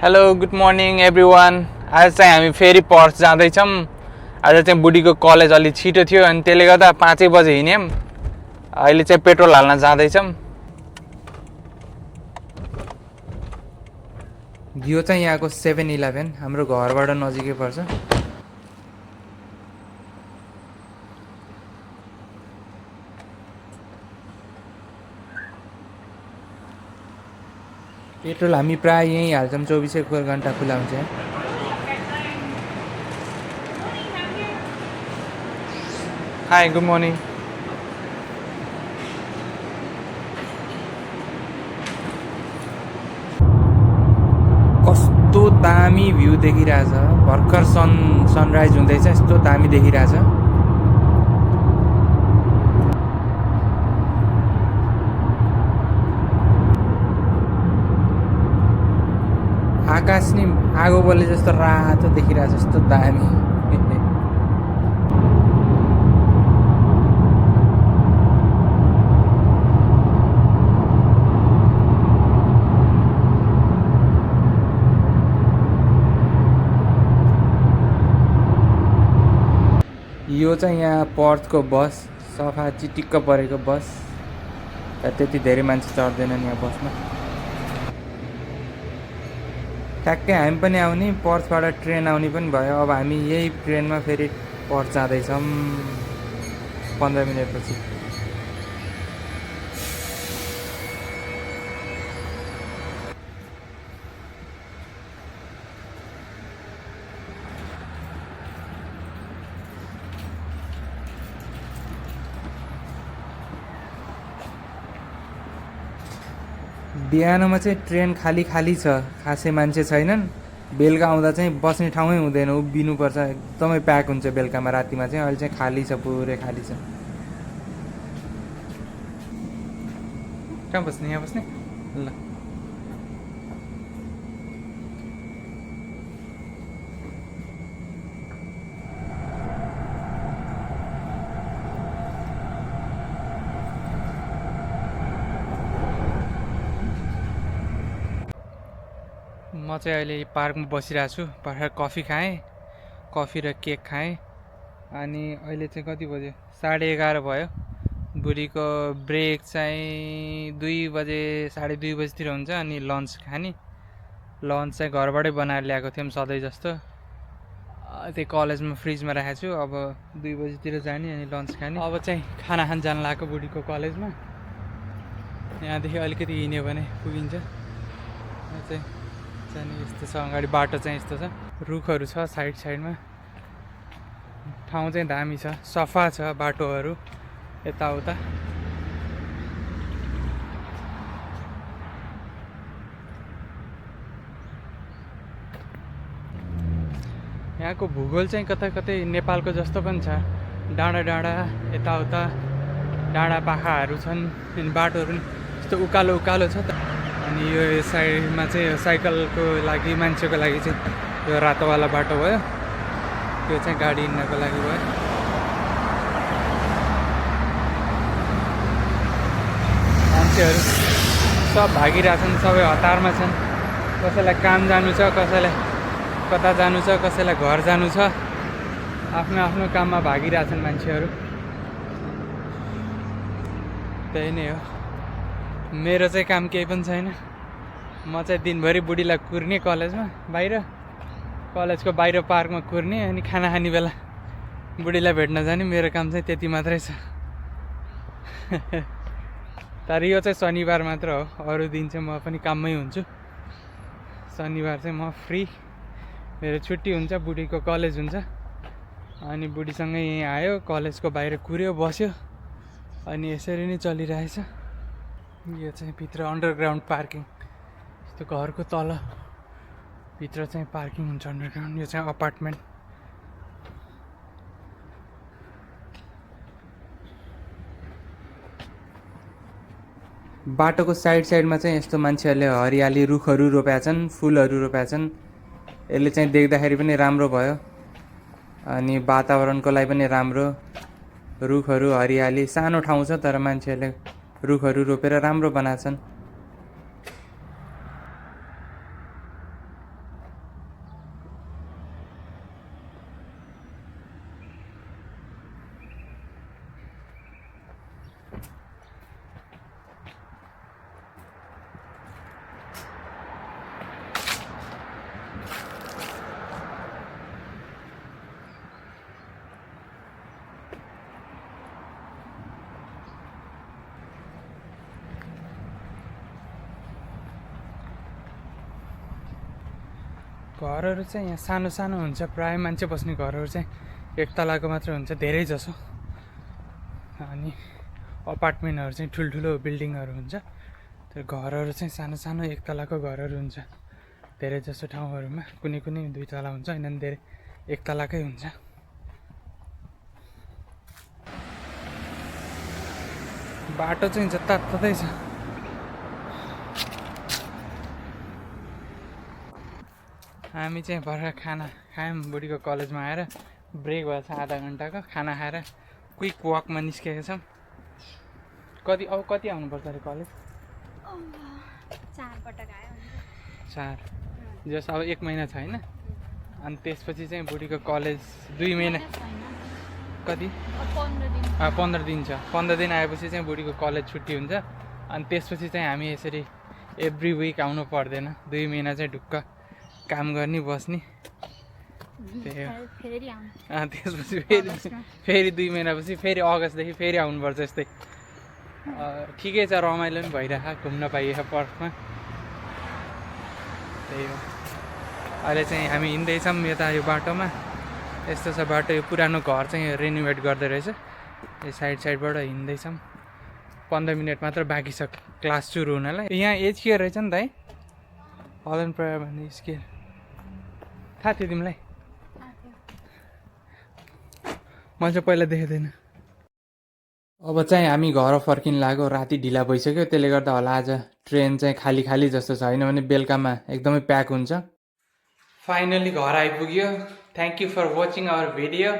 Hello good morning everyone. आज चाहिँ हामी फेरि पर्स जाँदैछौँ। आज चाहिँ बुढीको कलेज अलि छिटो थियो अनि त्यसले गर्दा 5 बजे हिँड्यौँ। अहिले चाहिँ पेट्रोल हाल्न जाँदैछौँ। यो चाहिँ यहाँको 7-11 हाम्रो घरबाट नजिकै पर्छ। पेट्रोल हामी प्राय यहीँ हाल्छौँ, 24 घन्टा खुला हुन्छ। High good morning. कस्तो दामी भ्यू देखिरहेछ, भर्खर सनराइज हुँदैछ, यस्तो दामी देखिरहेछ। आकाश नि आगो बले जस्तो रातो देखिरहेछ, यस्तो दामी। यो चाहिँ यहाँ पर्थको बस, सफा चिटिक्क परेको बस। त्यति धेरै मान्छे चढ्दैनन् यहाँ बसमा। ठ्याक्कै हामी पनि आउने, पर्थबाट ट्रेन आउने पनि भयो। अब हामी यही ट्रेनमा फेरि पर्थ जाँदैछौँ 15 मिनटपछि। बिहानमा चाहिँ ट्रेन खाली छ, खासै मान्छे छैनन्। बेलुका आउँदा चाहिँ बस्ने ठाउँै हुँदैन, उभिनुपर्छ, एकदमै प्याक हुन्छ बेलुकामा। रातिमा चाहिँ अहिले चाहिँ खाली छ, पुरै खाली छ। कहाँ बस्ने? यहाँ बस्ने ल। म चाहिँ अहिले पार्कमा बसिरहेको छु। भर्खर कफी खाएँ, कफी र केक खाएँ। अनि अहिले चाहिँ कति बज्यो? 11:30 भयो। बुढीको ब्रेक चाहिँ 2 बजे 2:30 बजीतिर हुन्छ। अनि लन्च खाने, लन्च चाहिँ घरबाटै बनाएर ल्याएको थियौँ सधैँ जस्तो। त्यही कलेजमा फ्रिजमा राखेको छु। अब 2 बजीतिर जाने अनि लन्च खाने। अब चाहिँ खाना खान जान लागेको बुढीको कलेजमा। यहाँदेखि अलिकति हिँड्यो भने पुगिन्छ। चाहिँ यस्तो छ, अगाडि बाटो चाहिँ यस्तो छ, रुखहरू छ साइडमा। ठाउँ चाहिँ दामी छ, सफा छ बाटोहरू यताउता। यहाँको भूगोल चाहिँ कतै नेपालको जस्तो पनि छ। डाँडा यताउता डाँडा पाखाहरू छन्। अनि बाटोहरू यस्तो उकालो छ त। अनि यो साइडमा चाहिँ साइकलको लागि, मान्छेको लागि चाहिँ यो रातोवाला बाटो भयो। त्यो चाहिँ गाडी हिँड्नको लागि भयो। मान्छेहरू सब भागिरहेछन्, सबै हतारमा छन्। कसैलाई काम जानु छ, कसैलाई कता जानु छ, कसैलाई घर जानु छ। आफ्नो काममा भागिरहेछन् मान्छेहरू। त्यही नै हो। मेरो चाहिँ काम केही पनि छैन। म चाहिँ दिनभरि बुढीलाई कुर्ने कलेजमा, बाहिर कलेजको बाहिर पार्कमा कुर्ने, अनि खाना खाने बेला बुढीलाई भेट्न जाने। मेरो काम चाहिँ त्यति मात्रै छ। तर यो चाहिँ शनिबार मात्र हो, अरू दिन चाहिँ म पनि काममै हुन्छु। शनिबार चाहिँ म फ्री, मेरो छुट्टी हुन्छ, बुढीको कलेज हुन्छ। अनि बुढीसँगै यहीँ आयो, कलेजको बाहिर कुर्यो, बस्यो। अनि यसरी नै चलिरहेछ। यो चाहिँ भित्र अन्डरग्राउन्ड पार्किङ, यस्तो घरको तल भित्र चाहिँ पार्किङ हुन्छ अन्डरग्राउन्ड। यो चाहिँ अपार्टमेन्ट। बाटोको साइडमा चाहिँ यस्तो मान्छेहरूले हरियाली रुखहरू रोपेका छन्, फुलहरू रोपेका छन्। यसले चाहिँ देख्दाखेरि पनि राम्रो भयो, अनि वातावरणको लागि पनि राम्रो। रुखहरू, हरियाली, सानो ठाउँ छ तर मान्छेहरूले रुखहरू रोपेर राम्रो बनाछन्। घरहरू चाहिँ यहाँ सानो सानो हुन्छ, प्रायः मान्छे बस्ने घरहरू चाहिँ एक तलाको मात्र हुन्छ धेरै जसो, अनि अपार्टमेन्टहरू चाहिँ ठुल्ठुलो बिल्डिङहरू हुन्छ। त्यो घरहरू चाहिँ सानो सानो एक तलाको घरहरू हुन्छ धेरै जसो ठाउँहरूमा, कुनै कुनै 2 तला हुन्छ, होइन धेरै एक तलाकै हुन्छ। बाटो चाहिँ जताततै छ। हामी चाहिँ भर्खर खाना खायौँ, बुढीको कलेजमा आएर ब्रेक भएको छ आधा घन्टाको, खाना खाएर क्विक वकमा निस्केका छौँ। अब कति आउनुपर्छ अरे कलेज? 4 पटक आयो। 4 जस अब 1 महिना छ होइन, अनि त्यसपछि चाहिँ बुढीको कलेज 2 महिना कति 15 दिन छ। 15 दिन आएपछि चाहिँ बुढीको कलेज छुट्टी हुन्छ, अनि त्यसपछि चाहिँ हामी यसरी एभ्री विक आउनु पर्दैन। 2 महिना चाहिँ ढुक्क काम गर्ने बस्ने, त्यसपछि फेरि 2 महिनापछि फेरि अगस्तदेखि फेरि आउनुपर्छ। यस्तै ठिकै छ, रमाइलो पनि भइरहेको, घुम्न पाइएको पार्कमा। त्यही हो। अहिले चाहिँ हामी हिँड्दैछौँ यता यो बाटोमा। यस्तो छ बाटो, यो पुरानो घर चाहिँ रेनोभेट गर्दै रहेछ। यो साइडबाट हिँड्दैछौँ। 15 मिनट मात्र बाँकी छ क्लास सुरु हुनलाई। यहाँ एज के रहेछ नि दाइ? हलन प्रायर भन्ने स्केल थाहा थियो तिमीलाई? मैले चाहिँ पहिला देखेको थिएन। अब चाहिँ हामी घर फर्किन लाग्यो, राति ढिला भइसक्यो, त्यसले गर्दा होला आज ट्रेन चाहिँ खाली खाली जस्तो छ, होइन भने बेलुकामा एकदमै प्याक हुन्छ। फाइनली घर आइपुग्यो। Thank you for watching our video.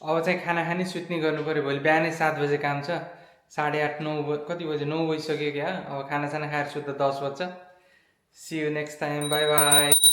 अब चाहिँ खाना खाने सुत्ने गर्नु पऱ्यो, भोलि बिहानै 7 बजे काम छ। 8:30 9 कति बजे 9 बजिसक्यो क्या। अब खानासाना खाएर सुत्दा 10 बज्छ। See you next time, bye by.